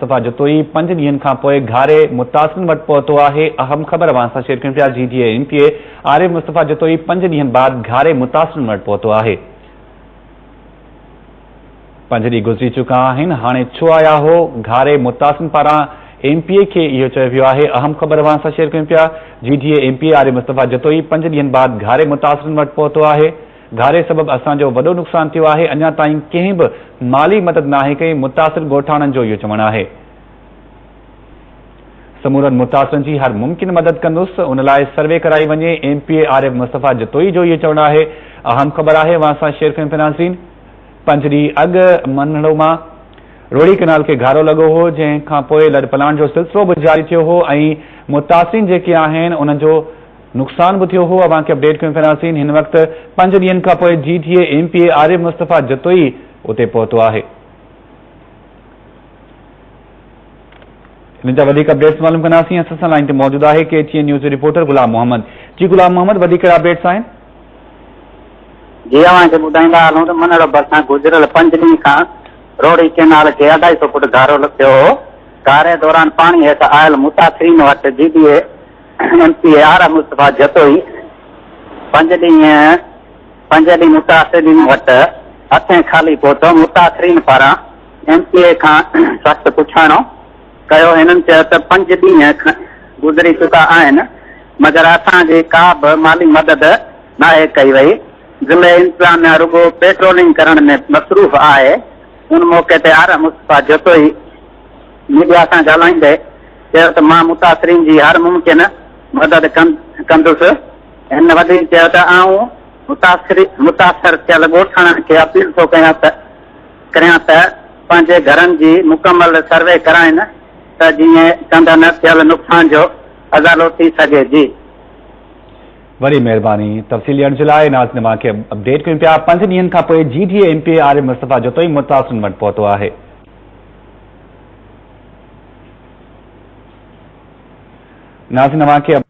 مصطفيٰ جتوئي پنج ڏينهن کانپوء گهاري متاثرن وٽ پهتو آهي، اهم خبر اوهان سان شيئر ڪيون پيا، G D A M P A Arif Mustafa Jatoi پنج ڏينهن بعد گهاري متاثرن وٽ پهتو آهي. پنج ڏينهن گذري چڪا آهن، هاڻي ڇو آيا هو، گهاري متاثرن پاران ايم پي اي کي اهو چيو ويو آهي، اهم خبر اوهان سان شيئر ڪيون پيا، G D A M P A Arif Mustafa Jatoi پنج ڏينهن بعد گهاري متاثرن وٽ پهتو آهي. گهاري سبب اسان جو وڏو نقصان ٿيو آهي، اڃا تائين ڪنهن به مالي مدد ناهي ڪئي، متاثر ڳوٺاڻن جو اهو چوڻ آهي. سمورن متاثرن جي هر ممڪن مدد ڪندس، ان لاء سروي ڪرائي وڃي، M P A Arif Mustafa Jatoi جو اهو چوڻ آهي. اهم خبر آهي اوهان سان شيئر ڪيون پيا ناظرين پنج ڏينهن اڳ منهڙو مان روهڙي ڪئنال کي گهارو لڳو هو، جنهن کانپوء لڏپلاڻ جو سلسلو به جاري ٿيو هو ۽ متاثرين جيڪي آهن انهن جو نقصان به ٿيو هو اوهان کي اپڊيٽ ڪيون پياسين هن وقت پنج ڏينهن کان پوء G D A M P A Arif Mustafa Jatoi اتي پهتو آهي ان جا وڌيڪ اپڊيٽس معلوم ڪنداسين اسان سان لائن تي موجود آهي ڪي ٽي اين نيوز جو رپورٽر غلام محمد جي غلام محمد وڌيڪ ڪهڙا اپڊيٽس آهن. جي اوهان کي ٻڌائيندا هلون ته منهڙ ڀرسان گذريل پنج ڏينهن کان روهڙي ڪينال کي اڍائي سو فوٽ گهارو ٿيو هو گهاري دوران پاڻي هيٺ آيل متاثرين وٽ G D A M P A R Mustafa Jatoi پنج ڏينهن پنج ڏينهن متاثرين وٽ هٿين خالي پهتو، متاثرين پاران ايم پي اي کان سخت پڇاڻو ڪيو، هنن چيو ته پنج ڏينهن گذري چڪا آهن مگر اسان جي ڪا به مالي مدد ناهي ڪئي وئي، ضلعي انتظاميا رڳو پيٽرولنگ ڪرڻ ۾ مصروف آهي، ان موقعي تي آر مصطفيٰ جتوئي ميڊيا سان ڳالهائيندي چيو ته مان متاثرين جي هر ممڪن مدد ڪندس. هن وڌيڪ چيو ته آئون متاثر ٿيل ڳوٺاڻن کي اپيل ٿو ڪيان ته ڪريان ته پنهنجي گهرن جي مڪمل سروي ڪرائين ته جيئن سندن ٿيل نقصان جو ازالو ٿي سگهي. جي. وڏي مهرباني تفصيل ڏيڻ جي لاء ناظرين اوهان کي اپڊيٽ ڪيون پيا پنج ڏينهن کان پوء G D A M P A Arif Mustafa Jatoi متاثرن وٽ پهتو آهي. ناظرين اوهان کي.